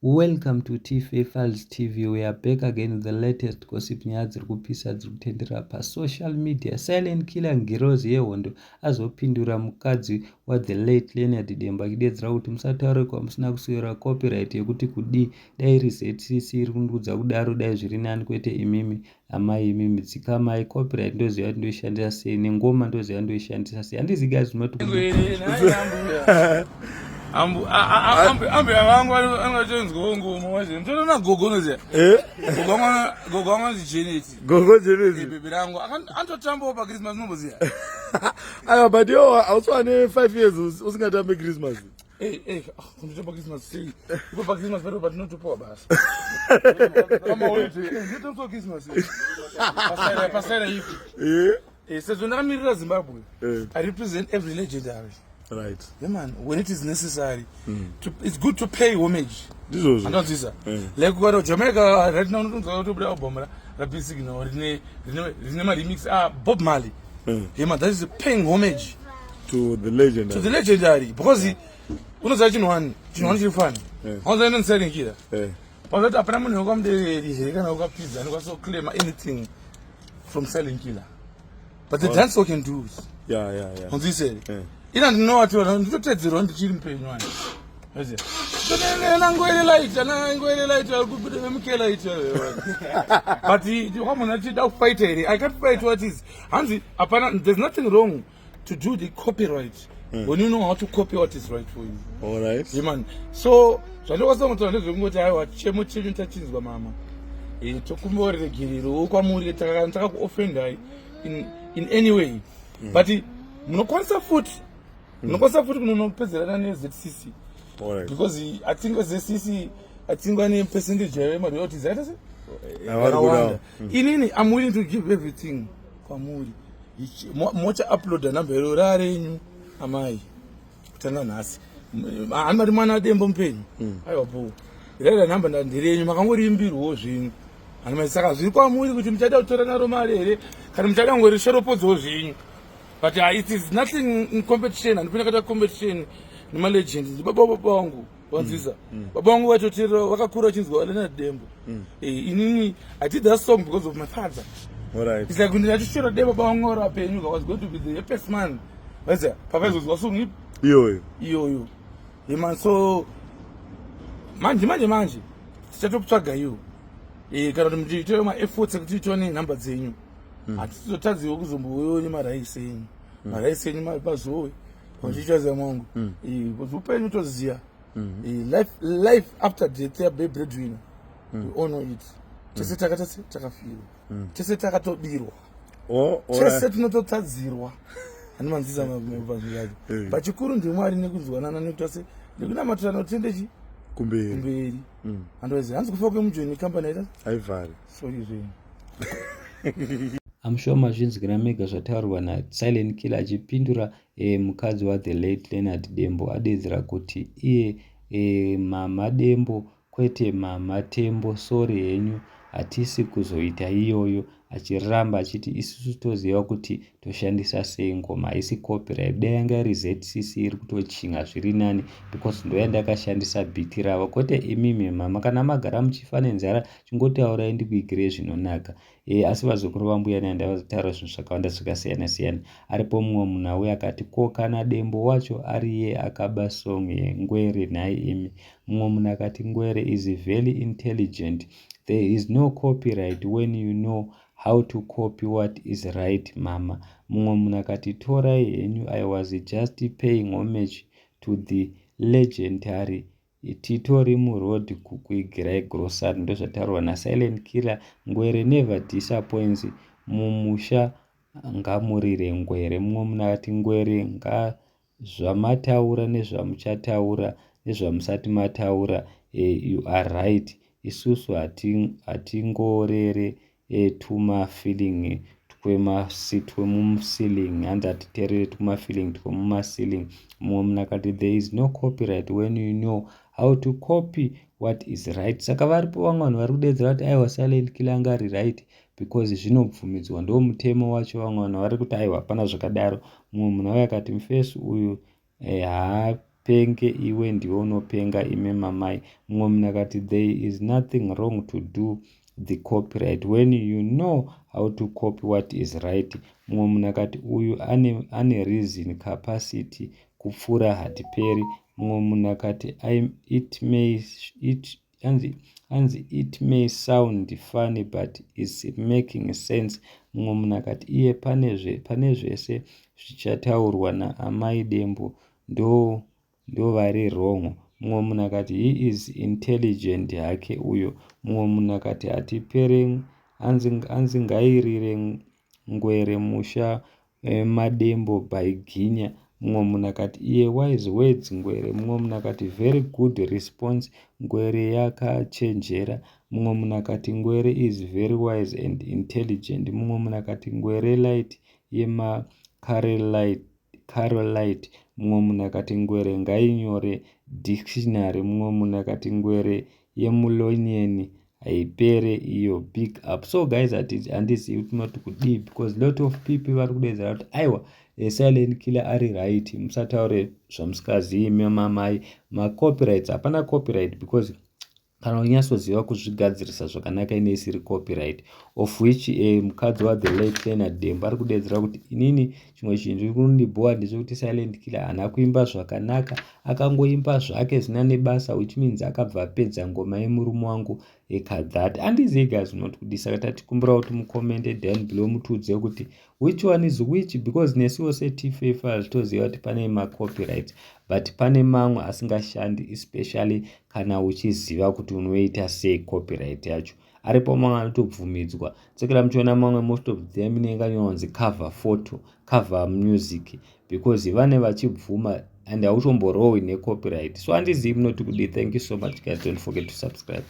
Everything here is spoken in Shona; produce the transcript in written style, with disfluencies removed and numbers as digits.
Welcome to TFA Files TV. We are back again with the latest gossip, nyaya dziri kupisa dziri kutenderera pasocial media. Silent Killer, ngirozi yehondo, azopindura mukadzi wathe late Leonard Dembo achidedzera kuti musataure kwamusina kuswera, copyright yekuti kudii? Dai iri ZCC iri kundiudza kudaro dai zviri nani, kwete imimi amai imimi. Dzikamai, copyright ndoziva kuti ndoishandisa sei, nengoma ndoziva ndoishandisa sei. Handizi guys, munoti Ambuya vangu vangatonzwawo ngoma waje mtoona gogo noziya. Eh? Gogo vangu anzi Janet. Gogo Janet. Bebe rangu anototambawo paChristmas, unomboziya? Aiwa, but yo hausi ane 5 years usingatambe Christmas. Eh, eh, ah, kundotamba Christmas sei? Ipo paChristmas paripo patinotopiwa basa pamaholiday. Ndinotambiwa Christmas pasara pasara ipi? Eh? Sezvo ndakamirira Zimbabwe, Eh. I represent every legendary. Yeah man, when it is necessary it's good to pay homage. Ndizvozvo. Andonzwisa? Like ukati Jamaica right now, unotonzwa kutobuda album raB Signal rine maremix, ah, Bob Marley. Yeah man, that is paying homage to the legend. To the legendary, because unoziva chinhu one, chinhu one chiri fani. Hauziva inonzi Silent Killer? Eh. Pakati hapana munhu wekwamudereri here kana wekapidza anokwanisa kuclaima anything from Silent Killer, but the dancehall can do it. Unzwise here? Eh. Ina ndinovati nditotedzerwa ndichiri mupenyu wani. Nangwere light, anangwere light vari kubuda vemuke light, but wamunhu achida kufighta here? I can't fight what is, hanzi hapana, there's nothing wrong to do the copyright when you know how to copy what is right for you. All right. Yeah, man. So zvandokwanisa kungotaura ndezvekungoti aiwa, chemo chenyu tachinzwa mama. Tokumbira regerero kwamuri takakuoffendai in any way, but munokwanisa futi kunonopedzerana neZCC All right. because I think ZCC, I think vane percentage yayo yemaroyalties aita se Avari yakawanda. kudawo. Inini I'm willing to give everything kwamuri. Mocha uploada namba iro rarenyu amai kutanga nhasi. Hanimati mwana aDembo mupenyu? Aiwa bo, raira namba nderenyu, makangoriimbirwawo zvenyu, hanimati? Saka zviri kwamuri kuti muchada kutora naro mari here kana muchada kungorishoropodzawo zvenyu, but it is nothing in competition. Handipinda kaita competition nemalegend. Ndibaba baba vangu, wanzwisa? Baba vangu vatoteerera, vakakura vachinzwa Leonard Dembo. Inini I did that song because of my father. All right. It's like ndinachishora dai baba vangu vari vapenyu, I was going to be the happiest man, waiziya, pavaizozwa song ipi? Iyoyo. Iyoyo. Yeah man, so manje manje manje tichatokutsvaga iwo, kana kuti muchiitewo maefforts ekuti tione nhamba dzenyu. Hatisizotadziwo kuzombouyawo nemaraisi enyu, maraisi enyu pazowe vachichaziva mwangu. Because upenyu toziya, life after death yabe breadwinner, we all know it. Tese takatase takafirwa, tese takatobirwa. Oh, all Tese right. tinototadzirwa, handimanzisa pazvinhu zvacho. Pachikuru ndiMwari nekunzwanana nekuita se nekunamatirana kuti tiende chi Kumberi. Kumberi. Andoziva hanzi kufa kwemujoni kambani aita Haivhari. Sorry zvenyu. I'm sure mazvinzwira mega zvataurwa naSilent Killer achipindura mukadzi wathe late Leonard Dembo. Adedzera kuti iye mama Dembo, kwete mama Tembo, sorry henyu, hatisi kuzoita iyoyo. Achiramba achiti isusu toziva kuti toshandisa sei ngoma, haisi copyright. Dai yanga iri ZCC iri kutochinga zviri nani because ndoyandakashandisa beat ravo, kwete imimi mama. Kana magara muchifa nenzara, chingotaurai ndikuigirei zvinonaka. Asi vazukuru vambuya Nehanda vazotaura zvinhu zvakawanda zvakasiyana siyana. Aripo mumwe munhu auya akati, "Ko kana Dembo wacho ariye akaba song yengwere nhai imi?" Mumwe munhu akati, "Ngwere is very intelligent. There is no copyright when you know how to copy what is right, mama." Mumwe munhu akati, "Torai henyu, I was just paying homage to the legendary. Titori muroad kukuigirai grocery." Ndozvataurwa naSilent Killer. Ngwere never disappoints. Mumusha ngamurire ngwere. Mumwe munhu akati, "Ngwere, ngazvamataura nezvamuchataura nezvamusati mataura, you are right. Isusu hatingorere tumafeeling twemuceiling." Hanzi hatiteerere tumafeeling twemumaceiling. Mumwe munhu akati, "There is no copyright when you know how to copy what is right." Saka varipo vamwe vanhu vari kudedzera kuti aiwa, Silent Killer anga ari right because zvinobvumidzwa, ndo mutemo wacho. Vamwe vanhu vari kuti aiwa, hapana zvakadaro. Mumwe munhu auya akati, "Mufesi uyu haapindure." Usapenge iwe, ndiwe unopenga ime mamai. Mumwe munhu akati, "There is nothing wrong to do the copyright when you know how to copy what is right." Mumwe munhu akati, "Uyu ane reason capacity kupfuura Hatiperi." Mumwe munhu akati, it may it anzi, "It may sound funny, but it's making sense." Mumwe munhu akati, "Iye pane zvese zvichataurwa naamai Dembo, ndo vari wrong." Mumwe munhu akati, "He is intelligent hake uyo." Mumwe munhu akati, "Hatipere." Anzi, "Ngairire Ngwere musha maDembo by Ginya." Mumwe munhu akati, "Iye, wise words, Ngwere." Mumwe munhu akati, "Very good response, Ngwere yakachenjera." Mumwe munhu akati, "Ngwere is very wise and intelligent." Mumwe munhu akati, "Ngwere light yemacarolite." Mumwe munhu akati, "Ngwere ngainyore dictionary." Mumwe munhu akati, "Ngwere yemulonyeni haipere iyo, big up." So guys, handizivi kuti tinoti kudii, because lot of people vari kudedzera kuti aiwa, Silent Killer ari right, musataure zvamusikazivi mamai. Macopyrights, hapana copyright, because kana unyatsoziva kuzvigadzirisa zvakanaka, ine isiri copyright, of which mukadzi wathe late Leonard Dembo ari kudedzera kuti inini chimwe chinhu chiri kunondibhowa ndechekuti Silent Killer haana kuimba zvakanaka, akangoimba zvake zvisina nebasa, which means akabva apedza ngoma yemurume wangu ekadhat. Handizivi guys, unoti kudii? Saka tatikumbira kuti mucommente down below, mutiudze kuti which one is which, because nesuwo seTFF toziva kuti pane macopyrights, but pane mamwe asingashandi, especially kana uchiziva kuti unoita sei copyright yacho. Aripo mamwe anotobvumidzwa tsekera muchiona mamwe, most of them inenge yakanyorwa kunzi cover photo, cover music, because vane vachibvuma and hautomborohwi necopyright. So handizivi munoti kudii. Thank you so much guys, don't forget to subscribe.